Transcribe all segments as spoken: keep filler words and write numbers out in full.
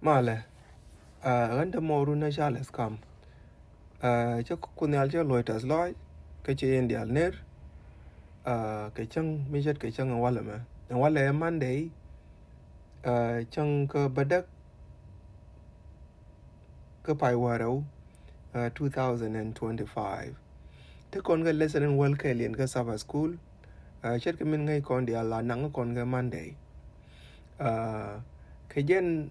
Malɛ, ɣän te mɔɔru ni Charles Kam. Cä Kuoth Nhial cä luɔc tɛth lɔaac, kä cɛ yɛn diaal ner. Kɛ cäŋ mi ce̱tkɛ cäŋ ɛn walɛ mɛ, ɛn walɛ ɛ Monday, cäŋ kä bädäk kä pay wäl rɛw, two thousand and twenty-five. Te kɔn kɛ lesson in wäl kɛl yɛn kä Sabbath School. Ce̱tkɛ min ŋäc kɔn diaal la naŋ kɔn kɛ Monday. Kɛ jɛn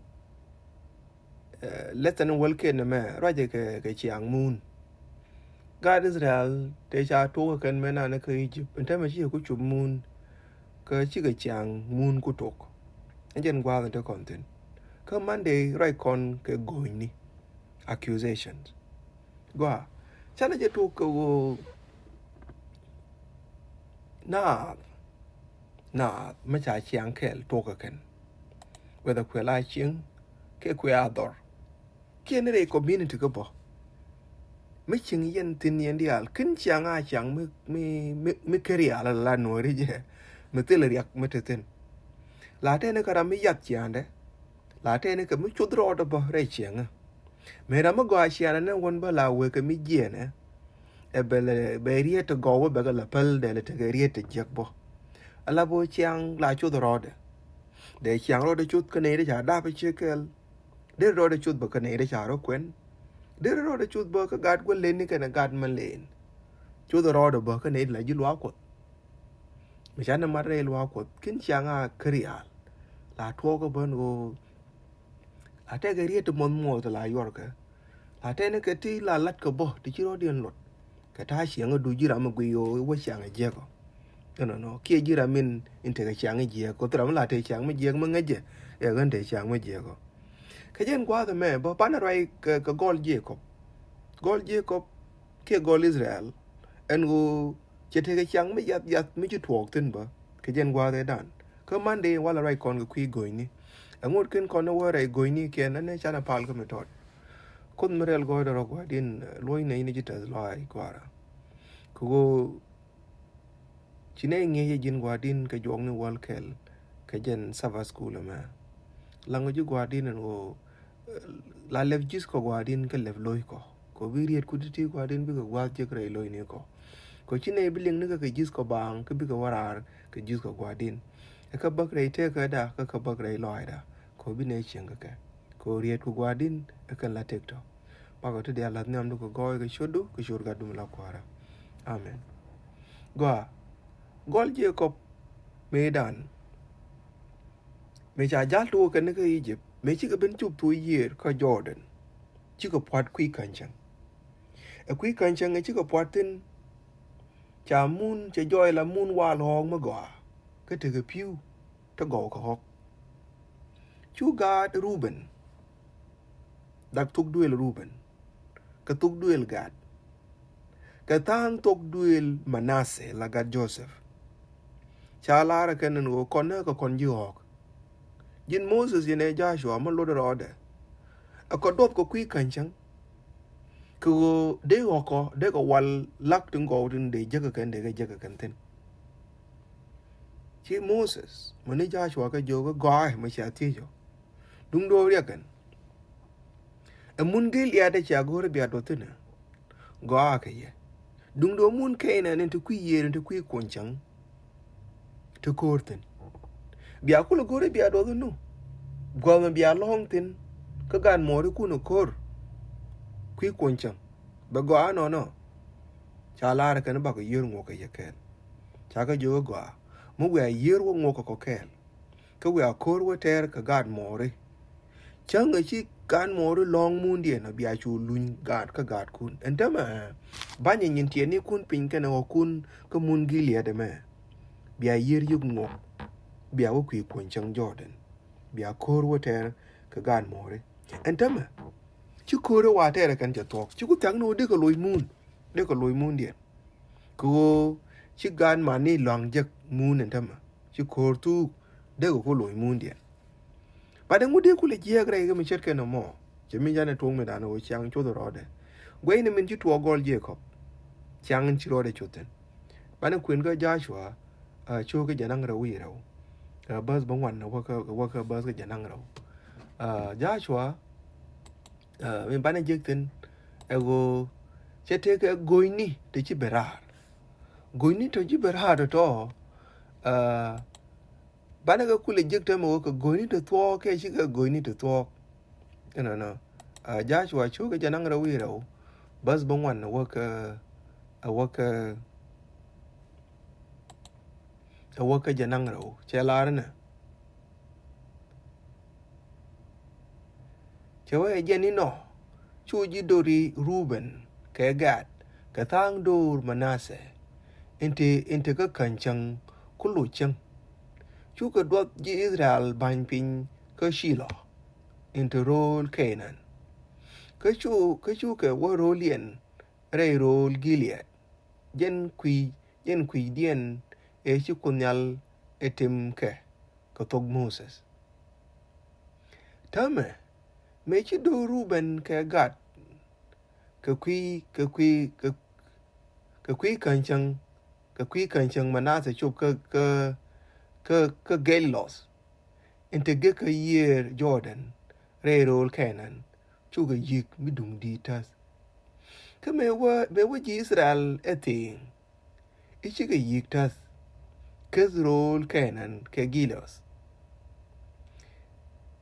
lesson in wäl kɛl nɛmɛ ruacɛ kɛ, kɛ ciaŋ muun. Gaat Israel tëë ca tuɔk kɛ kɛn mëë nan kä Egypt, ɛn täämɛ cikɛ ku cup muun. Kä cikɛ ciaŋ muun ku tok. Ɛn jɛn gua̱a̱th in te kɔn thi̱n. Kä Monday ruac kɔn kɛ go̱o̱nyni, accusations. Gɔaa, canɛ jɛ tuɔk kɛ ɣöö naath, naath mi ca ciaŋ kɛl tuɔk kɛ kɛn. Whether kuɛ la cieŋ kiɛ kuɛ a dhɔr, kiɛ ni rɛy community kä bä. Mi cieŋ yɛn thi̱n yɛn diaal, kin ciaŋ a ciaŋ mi, mi, mi, mi kä rial la nuɔri jɛ, mi thil riak mi te thi̱n. La tɛni kɛ ram mi yath ciaŋdɛ, la tɛni kɛ mi cuth rɔɔdɛ bä rɛy ciaŋä. Mëë ram mi gɔaa ciaŋdɛ ni wän bä la wekɛ mi jiɛnɛ, ɛ bɛ lɛ, bɛ riet ti gɔw bä bɛ kɛ la päl dɛ lɛ tekɛ riet ti jiäk bä. Ala bä ciaŋ la cuth rɔɔdɛ. Dee ciaŋ rɔɔdɛ cuth kä nɛy ti ca dap i̱ ciek kɛl. Deri rɔɔdɛ cuth bä kä nɛy ti ca rɔ kuɛn. Deri rɔɔdɛ cuth bä kä gat guä leni kɛnɛ gat ma len. Cuth rɔɔdɛ bä kä nɛy ti la ji̱ luaak Kuɔth. Mi ca ni mat rɛy luaak Kuɔth kin ciaŋ a kä rial. La tuɔɔk kä bän ɣöö la tɛkɛ riet ti muɔth muɔth ti la yuɔrkɛ. La tɛni kɛ ti la lat kɛ bä ti ci rɔɔdiɛn luɔt. Kɛ ta̱a̱ ciaŋ a du ji̱ ram mi gui ɣöö wä ciaŋ a jiɛk ɔ. Ɛnɔnɔ kiɛ ji̱ ram min in tekɛ ciaŋ a jiɛk ɔ, thil ram mi la tëë ciaŋ mi jiɛk mi ŋäcɛ. Ɛ ɣän tëë ciaŋ mi jiɛk ɔ. Kɛ jɛn gua̱a̱th ɛmɛ bä panɛ ruac kɛ, kɛ gɔl Jacob. Gɔl Jacob kiɛ gɔl Israel. Ɛn ɣöö cɛ tekɛ ciaŋ mi yath yath mi ci tuɔɔk thi̱n bä. Kɛ jɛn gua̱a̱th ɛ dan. Kä Monday walɛ ruac kɔn kɛ kui̱ go̱o̱nyni. Ɛŋot ken kɔn ni wä rɛy go̱o̱nyni kiɛn ɛn ɛ canɛ pal kä mi tɔt. Kuoth mi rɛl gɔɔydɛ rɔ gua̱di̱n, luɔ̱c nɛy ni ji̱ tɛth lɔaac Kua̱ra. Kɛ ɣöö ci nɛy ŋi̱eec ɛ ji̱n gua̱di̱n kɛ juɔkni wäl kɛl kɛ jɛn Sabbath School ɛmɛ. Laŋ ɔ ji̱ gua̱di̱n ɛn ɣöö la lɛp ji̱th kɔ gua̱di̱n kä lɛp lo̱ckɔ. Kɔ bi riet ku ti̱ti̱ gua̱di̱n bikɛ gua̱a̱th jek rɛy lo̱cnikɔ. Kɔ ci nɛy bi liŋnikɛ kɛ ji̱th kɔ baaŋ kä bikɛ wä raar kɛ ji̱th kɔ gua̱di̱n. Ɛ kä bäk rɛy tëkäda kä kä bäk rɛy lɔaacda. Kɔ bi nɛy cieŋ kä kɛ. Kɔ riet ku gua̱di̱n ɛ kɛn la tëk tɔ. Bakɔ ti diaal la̱th nhiamdu kɛ gɔɔy kɛ ciötdu kɛ ciöt Gatdu mi la Kua̱ra. Amen. Gɔaa. Gɔl Jacob mëëdan. Mëë ca jal tuɔɔk kɛn kä Egypt, mëë cikɛ ben cop thok yiëër kä Jordan, cikɛ pua̱t kui̱ käny cäŋ. Ɛ kui̱ käny cäŋ ɛ cikɛ pua̱t thi̱n, ca mun, cɛ jɔɔy la mun wal ɣɔ̱ɔ̱k mi gɔaa, kä tekɛ pi̱w, te gɔw kɛ ɣɔ̱k. Cu gaat Ruben, dak thok duëël Ruben, kɛ thok duëël Gad, kɛ tha̱a̱ŋ thok duëël Manase la gat Joseph. Ca lar ɛ kɛn ɛn ɣöö kɔn nɛ kɛ kɔn ji̱ ɣɔ̱ɔ̱k. Ji̱n Moses yɛnɛ Joshua mi lot rɔɔdɛ. Ɛ kɔ duɔth kɛ kui̱ käny cäŋ. Kɛ ɣöö dee ɣɔ̱kɔ dee kɛ wal lak tin gɔw tin dee jäkä kɛn dee kɛ jäkä kɛn thi̱n. Ci Moses mi ni Joshua kɛ jiök i̱ gɔaaɛ mi cia thiec ɔ. Duŋ do̱o̱k riɛk kɛn. Ɛ mun Giliad ɛ cia go̱o̱r i̱ bia duɔth thi̱n ɛ. Gɔaa kɛ yɛ. Duŋdu mun Kɛnaan in te kui̱ yiëër in te kui̱ kuɔny cäŋ. Te ko̱o̱r thi̱n. Bia kulɛ go̱r i̱ bia duɔth in nu. Gua̱a̱th mi bia lɔ̱ŋ thi̱n. Kä gaat muɔɔrikun ɛ ko̱o̱r. Kui̱ kuɔny cäŋ. Bɛ gɔaa nɔnɔ. Ca lar kɛn bakɔ yiër ŋuɔk kɛ yɛ kɛɛl. Ca kɛ jiök i̱ gɔaa. Mi wiaa yiër wä ŋuɔk kɛ kɔ kɛɛl. Kä wiaa ko̱r wä tɛɛr kɛ gaat muɔɔri. Cäŋ ɛ ci gaat muɔɔri lɔ̱ŋ mundiɛn ɔ bia cu luny gaat kä gaatkun. Ɛn tämɛ ba̱ny ɛ nyin tiɛɛnikun piny kɛnɛ ɣɔ̱kun kä mun Giliad ɛmɛ. Bia yiër yik ŋuɔk. Bia wä kui̱ kuɔny cäŋ Jordan. Bia ko̱r wä tɛɛr kɛ gaat muɔɔri. Ɛn tämɛ ci ko̱r ɛ wa tɛɛr ɛ kɛn cɛ thuɔ̱k. Ci ku thia̱k ni wä dee kɛ loc mun. Dee kɛ loc mundiɛn. Kɛ ɣöö ci gaat mani lɔ̱a̱ŋ jek mun ɛn tämɛ. Ci ko̱r thuuk dee kɛ ku loc mundiɛn. Bat ɛŋu dee kulɛ jiɛɛk rɛy kɛ mi ce̱tkɛ nɔmɔ. Cɛ mi janɛ tuɔ̱ŋ mi danɛ ɣöö ciaŋ coth rɔɔdɛ. Guɛcni min ci tuɔɔk gɔl Jacob. Ciaŋ in ci rɔɔdɛ coth thi̱n. Banɛ kuën kä Joshua, cio̱o̱k kä jɛn aŋ rɛw wi̱i̱ rɛw. Bäth bä ŋuan wäkä, wäkä bäth kä jɛn aŋ rɛw. Aa, Joshua, aa, mi banɛ jek thin ɛ ɣöö cɛ tekɛ go̱nyni te ci ben raar. Go̱nyni te ci ben raar tɔ̱tɔ̱, aa, banɛ kɛ kulɛ jek tɛmɛ ɣöö kɛ go̱nyni te thuɔ̱k kɛ cikɛ go̱nyni te thuɔ̱k. Inɔnɔ, aa, Joshua cukɛ jɛ naŋ rɛw i̱ rɛw, bäth bä ŋuan ɛ wäkɛ, ɛ wäkɛ, ɛ wäkɛ jɛ naŋ rɛw cɛ lar inɛ. Cɛ wee jɛn inɔ, cu ji̱ döri Ruben kɛ Gad kɛ tha̱a̱ŋ döör Manasseh, in te, in te kä käny cäŋ ku loc cäŋ. Cukɛ duɔth ji̱ Israel ba̱ny piny kä Cilo, in te rööl Kenan. Kä cu, kä cukɛ wä rööl yɛn rɛy rööl Gilead, jɛn kui̱, jɛn kui̱diɛn ëë ci Kuoth Nhial ɛ tim kɛ kɛ thok Moses. Täämɛ mëë ci döör Ruben kɛ Gad kɛ kui̱, kɛ kui̱, kɛ, kɛ kui̱ käny cäŋ, kɛ kui̱ käny cäŋ Manasseh cop kä, kä, kä, kä Geliloth, in te gekä yiëër Jordan rɛy rööl Kenan, cukɛ yi̱k mi duŋ di̱i̱t täth. Kä mëë wä, mëë wä ji̱ Israel ɛ thi̱i̱ŋ, i̱ cikɛ yi̱k täth, käth rööl Kenan kɛ Geliloth,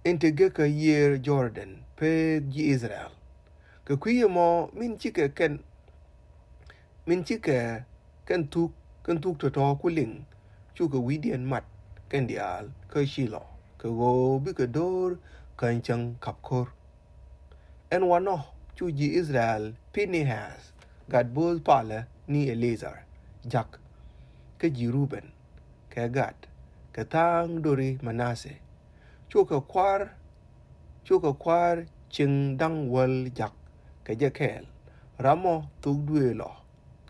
in te gekä yiëër Jordan, pëëth ji̱ Israel. Kɛ kui̱ ɛmɔ min cikɛ kɛn, min cikɛ kɛn thuk, kɛn thuk tɔ̱tɔ̱ ku liŋ, cukɛ wi̱i̱diɛn mat kɛn diaal kä Cilo, kɛ ɣöö bikɛ döör käny cäŋ ka̱p ko̱r. Ɛn wanɔ cu ji̱ Israel Pinehas, gat bo̱o̱th palä ni Eleazar, ja̱k, kä ji̱ Ruben kɛ Gad kɛ tha̱a̱ŋ döri Manasseh, cukɛ kua̱r, cukɛ kua̱r cieŋ da̱ŋ wäl ja̱k kɛ jɛ kɛɛl, ram mɔ thuk duëël ɔ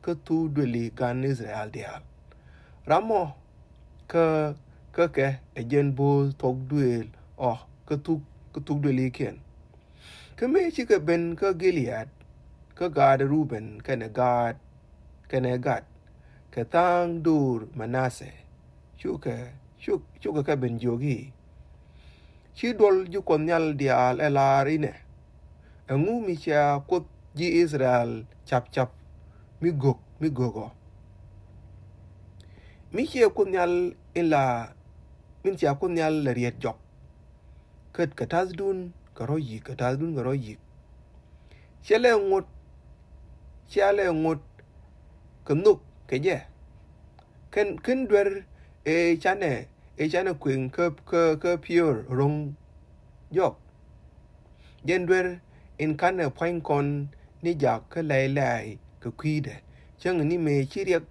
kä thuk duëli gan Israel diaal. Ram mɔ kä, kä kɛ ɛ jɛn bo̱o̱th thuk duëël ɔ kä thuk, kä thuk duëlikiɛn. Kä mëë cikɛ ben kä Gilead, kä gaat Ruben kɛnɛ gaat, kɛnɛ Gad kɛ tha̱a̱ŋ döör Manasseh, cukɛ, cuk, cukɛ kɛ ben jiök i̱, ci duɔl ji̱ Kuɔth Nhial diaal ɛ lar inɛ, ɛŋu mi cia Kuoth ji̱ Israel cap cap mi gök, mi gök ɔ? Mi cia Kuoth Nhial in la, min cia Kuoth Nhial la riet jɔk, kä kɛ ta̱thdun kɛ rɔ̱ yi̱k, kɛ ta̱thdun kɛ rɔ̱ yi̱k. Cɛ lɛ ŋot, cɛ lɛ ŋot kɛ nhök kɛ jɛ. Kɛn, kɛn duer ëë canɛ, ëë canɛ kueŋ kä, kä, kä piöör ro̱ŋ jɔk. Jɛn duer in kanɛ pua̱ny kɔn ni jak kä lɛy lɛy kɛ kui̱dɛ, cäŋ ni mëë ci riɛk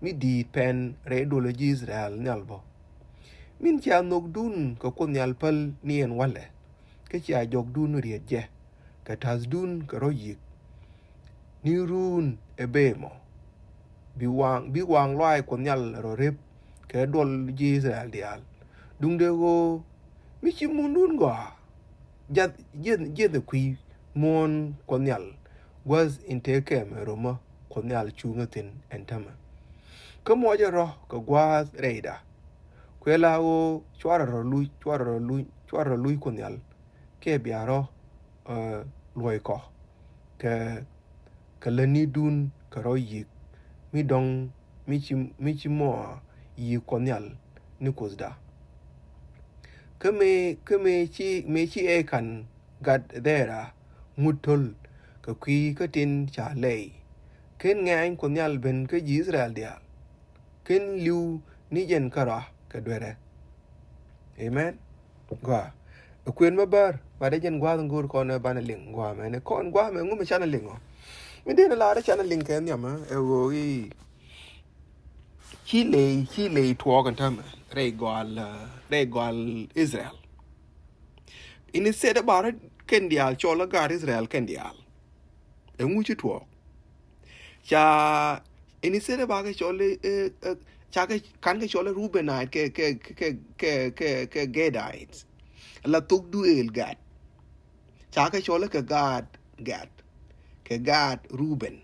mi di̱i̱t pɛn rɛy duɔlä ji̱ Israel nhial bä. Min cia nhökdun kɛ Kuoth Nhial päl ni ɛn walɛ, kä cia jɔkdun riet jɛ, kɛ ta̱thdun kɛ rɔ̱ yi̱k. Ni run ɛ bee mɔ, bi waŋ, bi waŋ luaay Kuɔth Nhial rɔ rep kɛ duɔl ji̱ Israel diaal. Duŋdɛ ɣöö mi ci mundun gɔaa, jiɛth, jiɛth, jiɛth ɛ kui̱ muɔ̱ɔ̱n Kuɔth Nhial gua̱th in tëë kɛmɛ romä Kuɔth Nhial cuŋä thi̱n ɛn tämɛ. Kä muɔcɛ rɔ̱ kɛ gua̱a̱th rɛyda. Kuɛ la ɣöö cuarɛ rɔ luc, cuarɛ rɔ luc, cuarɛ rɔ luc Kuɔth Nhial, kɛ bia rɔ, ɛ, luɔ̱c kɔ kɛ, kɛ lätnidun kɛ rɔ yi̱k mi dɔ̱ŋ mi ci, mi ci mɔ yi̱k Kuɔth Nhial ni Kuothda. Kä mëë, kä mëë ci, mëë ci Akan gat Dhera ŋut to̱l kɛ kui̱ kä tin ca lɛy, ken ŋɛ̈ny Kuɔth Nhial ben kä ji̱ Israel diaal. Ken li̱w ni jɛn kärɔa kɛ duerɛ. Amen. Gɔaa. Ɛ kuën mä bär, ba dee jɛn gua̱a̱th in go̱o̱r kɔn ɛ banɛ liŋ gua̱a̱ mɛn. Kɔn gua̱a̱ mɛn ŋu mi canɛ liŋ ɔ. Mi dee ni laarä canɛ liŋ kɛ nhiamä, ɛ ɣöö i̱ ci ley, ci ley tuɔɔk ɛn tämɛ rɛy gɔal, ɛ, rɛy gɔal Israel. Ini sɛt ɛ barä kɛn diaal cɔl ɛ gaat Israel kɛn diaal. Ɛŋu ci tuɔɔk? Ca ini sɛt ɛ bakɛ cɔl ɛ, ɛ, ɛ, ca kɛ, kan kɛ cɔl ɛ Rubenite kɛ, kɛ, kɛ Gadite. La thok duëël Gad. Ca kɛ cɔl ɛ kɛ Gad, Gad. Kɛ Gad Ruben.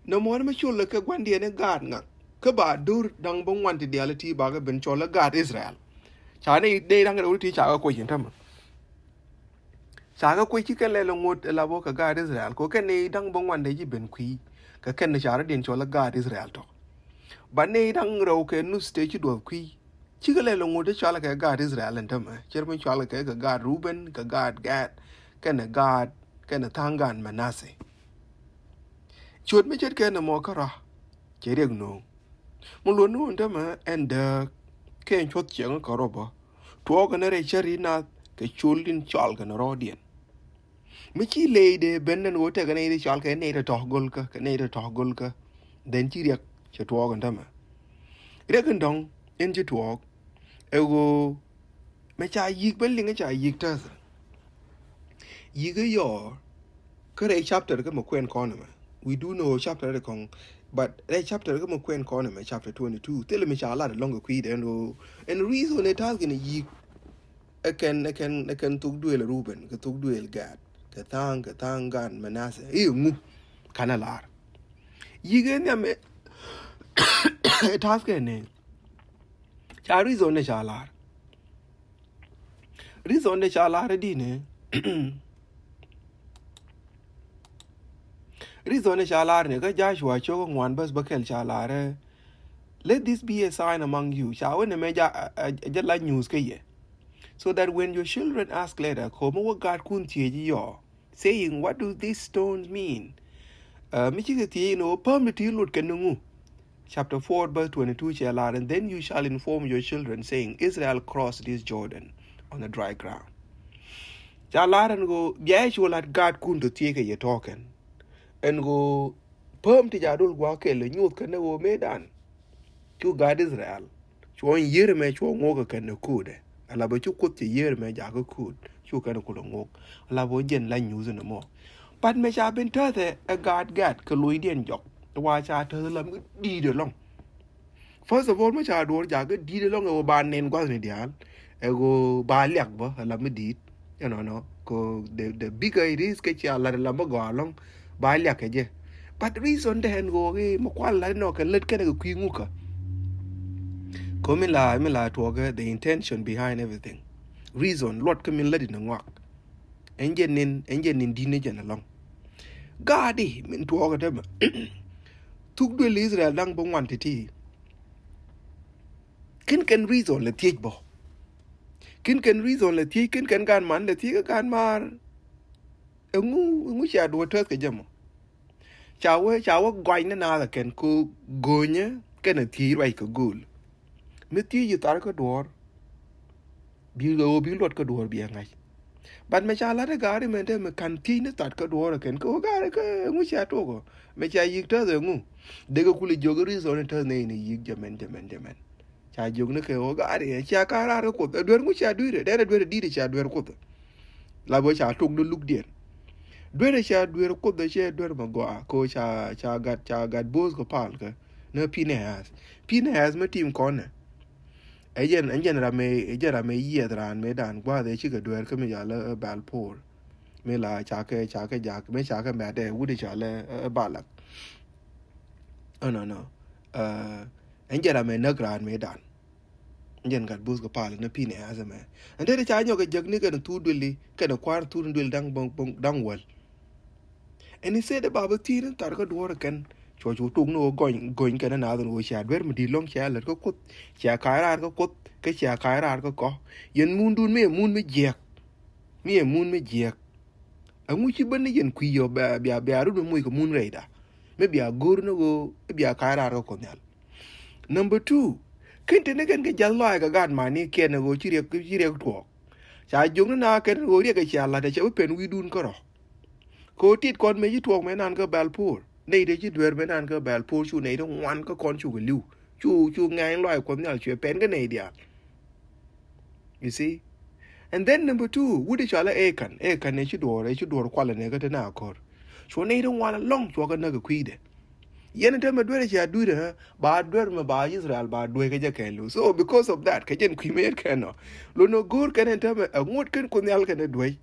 Nɔmɔ ni mi col ɛ kɛ gua̱ndiɛn ɛ Gad ŋak. Kä ba dur da̱ŋ bä ŋuan ti diaal ɛ ti bakɛ ben cɔl ɛ Gad Israel. Ca ni dee da̱ŋ rɛw ti ca kɛ kuɔc in tämɛ. Ca kɛ kuec ci kɛn lɛl ŋot ɛ la bä kɛ gaat Israel kɛ kɛn ni da̱ŋ bä ŋuan dee ji̱ ben kui̱. Kɛ kɛn ni ca rɔ̱diɛn cɔl ɛ gaat Israel tɔ. Ba ni da̱ŋ rɛw kɛ nuth tëë ci duɔth kui̱. Cikɛ lɛl ŋot i̱ cɔal kɛ gaat Israel ɛn tämɛ, cir mi cɔal kɛ kɛ gaat Ruben, kɛ gaat Gad, kɛnɛ gaat, kɛnɛ tha̱a̱ŋ gaat Manasseh. Ciöt mi ce̱tkɛ ni mɔ kärɔa cɛ riɛk no̱o̱ŋ. Mi luɔt ni wun tämɛ ɛn dääk kɛ ɛn cuɔth ciɛŋ kärɔa bä. Tuɔɔkɛ ni rɛy cär i̱ nath kɛ col din cɔal kɛ ni rɔɔdiɛn. Mi ci leyde ben nɛn ɣöö tekɛ nɛy ti cɔal kɛ nɛy ti tɔ̱ go̱lkä kɛ nɛy ti tɔ̱ go̱lkä. Then ci riɛk cɛ tuɔɔk ɛn tämɛ. Riɛk in dɔ̱ŋ in ci tuɔɔk ɛ ɣöö mɛ ca yi̱k ben liŋ ca yi̱k täth. Yi̱k i̱ yɔɔr kä rɛy chapter kä mɛ kuɛn kɔn ɛmɛ. We do know chapter ɛ kɔŋ, but rɛy chapter kä mɛ kuɛn kɔn ɛmɛ, chapter twenty two, thilɛ mi ca lat ɛlɔ̱ŋ kɛ kui̱dɛ ɛn ɣöö ɛn reason ɛ ta̱th kɛn yi̱k. Ɛ kɛn, ɛ kɛn, ɛ kɛn thuk duëël Ruben, kɛ thuk duëël Gad, kɛ tha̱a̱ŋ, kɛ tha̱a̱ŋ gaat Manasseh. I̱ ŋu kanɛ lar. Yi̱k ɛ nhiam ɛ ta̱th kɛ nɛ. Ca reason ɛ ca lar. Reason ɛ ca lar ɛ di̱n ɛ. Reason ɛ ca lar ni kä Joshua cok ŋuan bäth bä kɛl ca lar ɛ. Let this be a sign among you. Ca wä ni mɛ ja, a, a, jɛ la news kä yɛ. So that when your children ask later, ko̱mä wä gaatkun thiec i̱ yɔ, saying, what do these stones mean? Uh, mi cikɛ thiec ni wä päm ni ti lot kɛn ni ŋu. Chapter four verse twenty two cɛ lar, and then you shall inform your children, saying, Israel crossed this Jordan on a dry ground. Ca lar ɛn ɣöö bia cu lat gaatkun tɔ thiec kɛ yɛ tɔ̱ kɛn. Ɛn ɣöö päm ti ca dol gua̱a̱k kɛl ɛ nyuɔth kɛn ɛ ɣöö mëëdan. Cu gaat Israel cuɔ yier ɛmɛ cuɔ ŋuɔk ɛ kɛn ɛ ko̱o̱dɛ. Ala bä cu Kuoth cɛ yier ɛmɛ jakä ko̱o̱d cu kɛn ɛ kulɛ ŋuɔk. Ala bä jɛn la nyuuth ɛn ɛmɔ. But mɛ ca ben täth ɛ gaat Gad kɛ lo̱cdiɛn jɔk. Wa ca täth lam kä di̱i̱t ɛlɔ̱ŋ. First of all, mi ca duɔ̱ɔ̱r jakä di̱t ɛlɔ̱ŋ ɛ ɣöö ba nɛn gua̱thni diaal, ɛ ɣöö ba liak bä ɛ la mi di̱t. Ɛnɔnɔ kɛ the, the bigger it is, kɛ cia lat ɛ la mi gɔaa ɛlɔ̱ŋ ba liak kɛ jɛ. But reason dɛ ɛn ɣöö i̱ mi kual lat inɔ kɛ lät kɛnɛ kɛ kui̱ ŋukä. Kɛ mi la, mi la tuɔɔkɛ the intention behind everything. Reason luɔt kä min lät inɔ ŋuak. Ɛn jɛ nin, ɛn jɛ nin di̱t ni jɛn ɛlɔ̱ŋ. Gaadi min tuɔɔkɛ tämɛ. Thuk duël Israel da̱ŋ bä ŋuan ti̱ti̱. Kin kɛn reason lɛ thiec bä. Kin kɛn reason lɛ thiec, kin kɛn gan man lɛ thiec, kä gan maar. Ɛŋu, ɛŋu cia duɔ täth kɛ jɛ mɔ. Ca wä, ca wä gɔny ni naath ɛ kɛn ko go̱nyä kɛn ɛ thiec ruac kɛ go̱o̱l. Mi thiec i̱ thar kä duɔ̱ɔ̱r. Bi ɣöö bi luɔt kä duɔ̱ɔ̱r bi ɛ ŋa̱c. But mɛ ca lat ɛ gaari mɛn te mɛ kan thiec ni thar kä duɔ̱ɔ̱r ɛ kɛn kä ɣöö gaari kä ŋu cia tuɔk ɔ. Mɛ ca yi̱k täth ɛ ŋu. Dee kɛ kul i̱ jiök i̱ reason i̱ täth nɛy ni yi̱k jɛ mɛn, jɛ mɛn, jɛ mɛn. Ca jiök ni kɛ ɣöö gaari ɛ cia ka̱a̱r raar kä Kuoth. Ɛ duer ŋu cia dui̱rɛ. Dɛn ɛ duer ɛ di̱i̱t ɛ cia duer Kuoth. La bä ca tok ni lukdiɛn. Duer ɛ cia duer Kuoth ɛ cɛ duer mɛ gɔaa. Kɛ ɣöö ca, ca gat, ca gat bo̱o̱th kɛ pal kä. Ni Pinehas. Pinehas mɛ tim kɔnɛ. Ɛ jɛn, ɛ jɛn ram ɛ, ɛ jɛn ram ɛ yiɛth raan mëëdan gua̱a̱th ɛ cikɛ dueer kä mi ca lɛ, ɛ, Baal Por. Mi la ca kɛ, ca kɛ jak, mi ca kɛ mɛt ɛ wut ɛ ca lɛ, ɛ, ɛ, Balak. Ɛnɔnɔ. Ɛ, ɛ jɛn ram ɛ näk raan mëëdan. Ɛ jɛn gat buth kɛ pal ni Pinehas ɛmɛ. Ɛn te ca nyɔk kɛ jäk ni kɛn thur duëli, kɛn kua̱r thur duëli da̱ŋ bäŋ, bäŋ, da̱ŋ wäl. Ɛn i̱ thedɛ ba bä thiec ni thar kä duɔ̱ɔ̱r ɛ kɛn. Cuɔ cu tok ni ɣöö gɔny, gɔny kɛn ɛ naath ɛn ɣöö cia duer mi di̱i̱t lɔ̱ŋ cia lät kä Kuoth, cia ka̱a̱c raar kä Kuoth, kä cia ka̱a̱c raar kä kɔ. Yɛn mundun mi ɛ mun mi jiääk. Mi ɛ mun mi jiääk. Ɛŋu ci ben ni yɛn kui̱ yɔ bia, bia, bia rut mi moc kɛ mun rɛyda. Mi bia go̱o̱r ni ɣöö bia ka̱a̱c raar kä Kuoth Nhial. Number two, ken te ni kɛn kɛ jath lɔaac kɛ gaat manikiɛn ɛ ɣöö ci riɛk, ci riɛk tuɔɔk. Ca jiök ni na kɛn ɣöö riɛk ɛ cia la̱t ɛ cɛ bi pɛn wi̱i̱dun kärɔ̱. Kɛ ɣöö tit kɔn mëë ci tuɔɔk mëë nan kä Baal Por. Nɛy tëë ci dueer mëë nan kä Baal Por cu nɛy ti ŋuan kä kɔn cukɛ li̱w. Cu, cu ŋɛ̈ny lɔaac Kuɔth Nhial cuɛ pɛn kä nɛy diaal. You see? And then number two, wut i̱ cɔal ɛ Achan. Achan ëë ci duɔ̱ɔ̱r, ëë ci duɔ̱ɔ̱r kualɛ nɛ kä te na ko̱r. Cu nɛy ti ŋuan ɛlɔ̱ŋ cuɔ kɛ näk kɛ kui̱dɛ. Yɛn te mɛ duer cia dui̱r ɛ, ba duer mɛ ba Israel ba duer kɛ jɛ kɛɛliw. So because of that, kɛ jɛn kui̱ mɛ yɛn kɛn nɔ. Lo nɔ go̱o̱r kɛn ɛn te mɛ, ɛ ŋot kɛn Kuoth Nhial kɛn ɛ duer.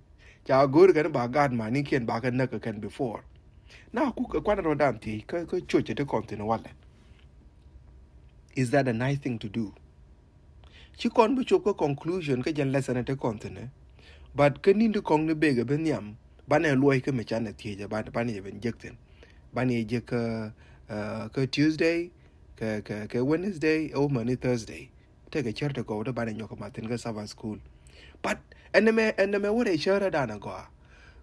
Ca go̱o̱r kɛn ba gaat manikiɛn ba kɛ näk kɛ kɛn before. Na ku kɛ kuan rɔ dan thiec, kä, kä church te kɔn thin walɛ. Is that a nice thing to do? Ci kɔn bi cop kä conclusion kä jɛn lesson te kɔn thin. But kä ni̱n ti kɔŋ ni bek ɛ bi nhiam, banɛ luɔc kä mi canɛ thiec ɛ, ban, banɛ jɛ ben jek thin. Banɛ jɛ jek kä, uh, kä Tuesday, kä, kä, kä Wednesday, ɛ wä mäni Thursday. Tekɛ cär ti gɔw ti banɛ nyɔk ɛ mathin kä Sabbath school. But ɛn nɛmɛ, ɛn nɛmɛ wä rɛy cär ɛ dan ɛ gɔaa.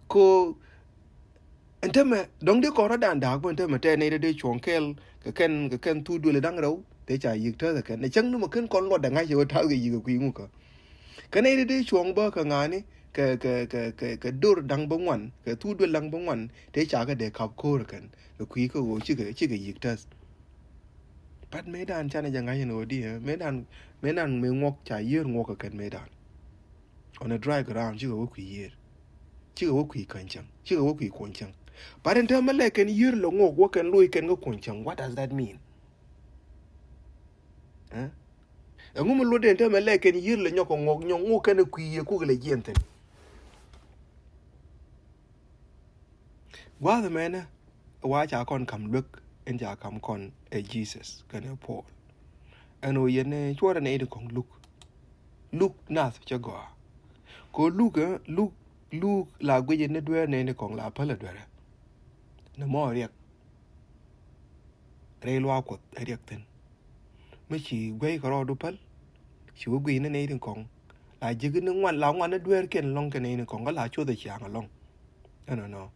Ko ɛn tämɛ dɔ̱ŋ di kɔn rɔ dan da̱a̱k bä ɛn tämɛ tɛ nɛy ti di cuɔ̱ŋ kɛl kɛ kɛn, kɛ kɛn thuk duël da̱ŋ rɛw. Tëë ca yi̱k täth ɛ kɛn ɛ cäŋ ni mɛ ken kɔn luɔt dɛ ŋa̱c ɛ wä ta̱th kɛ yi̱k ɛ kui̱ ŋukä. Kɛ nɛy ti di cuɔ̱ŋ bä kɛ ŋa̱ni kɛ, kɛ, kɛ, kɛ, kɛ dor da̱ŋ bä ŋuan, kɛ thuk duël da̱ŋ bä ŋuan, tëë ca kɛ dee kap ko̱o̱r ɛ kɛn kɛ kui̱ kä ɣöö cikɛ, cikɛ yi̱k täth. But mëë dan canɛ jɛ ŋa̱c ɛn ɣöö di ɛ, mëë dan, mëë dan mëë ŋuɔk ca yiër ŋuɔk kɛ kɛn mëë dan. On a dry ground, cikɛ wä kui̱ yiër. Cikɛ wä kui̱ käny cäŋ. Cikɛ wä kui̱ kuɔny cäŋ. But ɛn täämɛ lɛ kɛn yiër lɛ ŋuɔk wä kɛn lo̱c kɛn kä kuɔny cäŋ. What does that mean? Eh? Ɛŋu mi luɔt ɛn täämɛ lɛ kɛn yiër lɛ nyɔk kɛ ŋuɔk nyɔk ŋuɔk kɛn ɛ kui̱ yiër kukɛ lɛ jiɛn thi̱n. Gua̱a̱th ɛmɛnɛ wa ca kɔn ka̱m luek ɛn ca ka̱m kɔn ɛ Jesus kɛnɛ Paul. Ɛn ɣöö yɛn ɛ cuɔrɛ nɛy ti kɔ̱ŋ luk. Luk nath cɛ gɔaa. Kɛ ɣöö luk ɛ, luk, luk la guic ɛn ni dueer nɛy ti kɔ̱ŋ la päl ɛ duerɛ. Nɛ mɔ riɛk. Rɛy luaak Kuɔth ɛ riɛk thi̱n. Mi ci guɛy kɛ rɔɔdu päl. Ci wä guic ni nɛy ti kɔ̱ŋ. La ji̱k ni ŋuan, la ŋuan ni dueerkiɛn ɛlɔ̱ŋ kɛ nɛy ti kɔ̱ŋ kä la cuɔth ɛ ciaŋ ɛlɔ̱ŋ. Ɛnɔnɔ.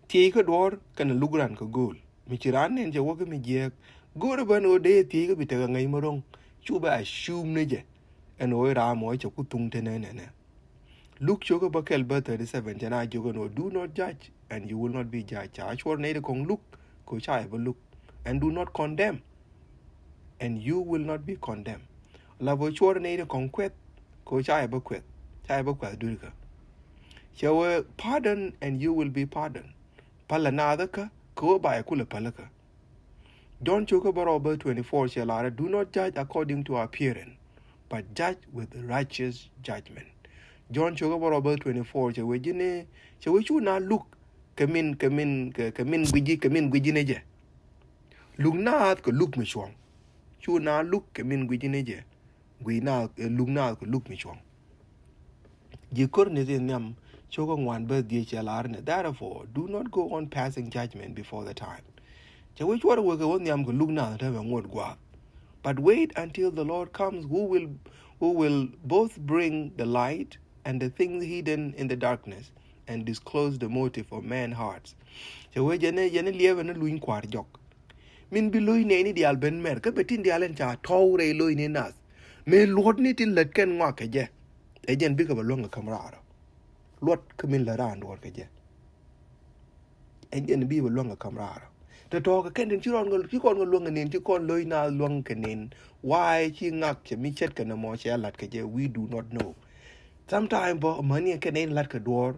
Thiec kä duɔ̱ɔ̱r kɛnɛ luk ran kɛ go̱o̱l. Mi ci raan nɛn cɛ wä kä mi jiɛɛk. Go̱o̱r ɛ bän ɣöö dee thiec kä bi tekɛ ŋäc mi ro̱ŋ. Cu bɛ assume ni jɛ. Ɛn ɣöö ram mɔ cɛ ku thuŋ te nɛnɛnɛ. Luk cio̱kä bä kɛl bä thirty seven cɛ na jiök ɛn ɣöö, "Do not judge, and you will not be judged." Ca cuɔr nɛy ti kɔ̱ŋ luk, kɛ ɣöö ca yɛ bä luk. "And do not condemn, and you will not be condemned." La bä cuɔr nɛy ti kɔ̱ŋ kuɛth, kɛ ɣöö ca yɛ bä kuɛth, ca yɛ bä kuɛth dui̱rkä. Cɛ wee, "Pardon, and you will be pardoned." Pälɛ naath kä, kɛ ɣöö ba yɛ kulɛ päl kä. John cio̱kä bä rɔɔdɛ twenty-four cɛ lar, "Do not judge according to appearance, but judge with righteous judgment." John cio̱kä bä rɔɔdɛ twenty-four cɛ wee ji̱n, cɛ wee cu na luk kɛ min, kɛ min, kɛ, kɛ min guici, kɛ min guici ni jɛ. Luk naath kɛ luk mi cuɔ̱ŋ. Cu na luk kɛ min guici ni jɛ. Guic naath, eh, luk naath kɛ luk mi cuɔ̱ŋ. Ji̱ Korinth in nhiam cio̱kä ŋuan bäth dhieec cɛ lar ni, "Therefore, do not go on passing judgment before the time." Cɛ wee cuɔr wee kɛ wä nhiam kɛ luk naath täämɛ ŋot gua̱a̱th. "But wait until the Lord comes, who will, who will both bring the light and the things hidden in the darkness and disclose the motive of men's hearts." Cɛ wee jɛn, jɛn liɛpɛ ni luny kua̱r jɔk. Min bi lo̱cni diaal ben mɛr, kä bɛ tin diaal ɛn ca tɔ̱w rɛy lo̱cni nath. Mëë luɔ̱tni tin lät kɛn ŋɔak kɛ jɛ. Ɛ jɛn bikɛ bɛ luäŋ kɛ käm raar ɔ. Luɔt kä min lät raan duɔ̱ɔ̱r kɛ jɛ. Ɛ jɛn bi bɛ luäŋ kɛ käm raar ɔ. Tɔ̱tɔ̱ kɛ kɛn tin ci rɔɔn kɛ, ci kɔn kɛ luäŋ kɛ nin, ci kɔn lo̱c nath luäŋ kɛ nin. Why ci ŋak cɛ mi ce̱tkɛ nɔmɔ cɛ lat kɛ jɛ? We do not know. Sometime bä mäni kɛn in lat kɛ duɔ̱ɔ̱r,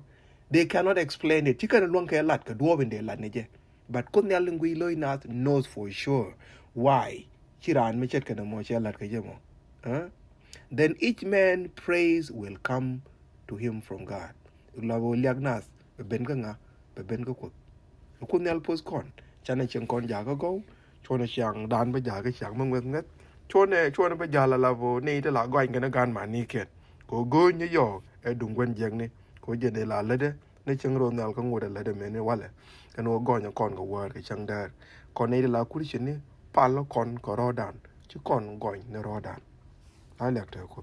they cannot explain it. Ci kɛn luäŋ kɛ lat kɛ duɔ̱ɔ̱p in dee lat ni jɛ. But Kuoth Nhial in guic lo̱c nath knows for sure why. Ci raan mi ce̱tkɛ nɔmɔ cɛ lat kɛ jɛ mɔ. Huh? Then each man praise will come to him from God. La bä liak nath bɛ ben kä ŋa? Bɛ ben kä Kuoth. Kuoth Nhial poth kɔn. Canɛ cieŋ kɔn jakä gɔw. Cuɔnɛ ciaŋ dan bä jakä ciaŋ bä ŋuɛth ŋuɛth. Cuɔnɛ, cuɔnɛ bä jal ala bä ni te la gɔny kɛn gan mani kɛn. Ko go̱o̱ny ni yɔ ɛ duŋ guɛn jiɛkni. Ko jɛ ni la lätdɛ ni cieŋ ro̱o̱ nhial kä ŋot ɛ lätdɛ mɛni walɛ. Ɛn wä gɔny kɔn kɛ wäär kɛ cäŋ däär. Kɔn ni te la kur cini pal kɔn kɛ rɔɔdan. Ci kɔn gɔny ni rɔɔdan. La liak te Kuoth.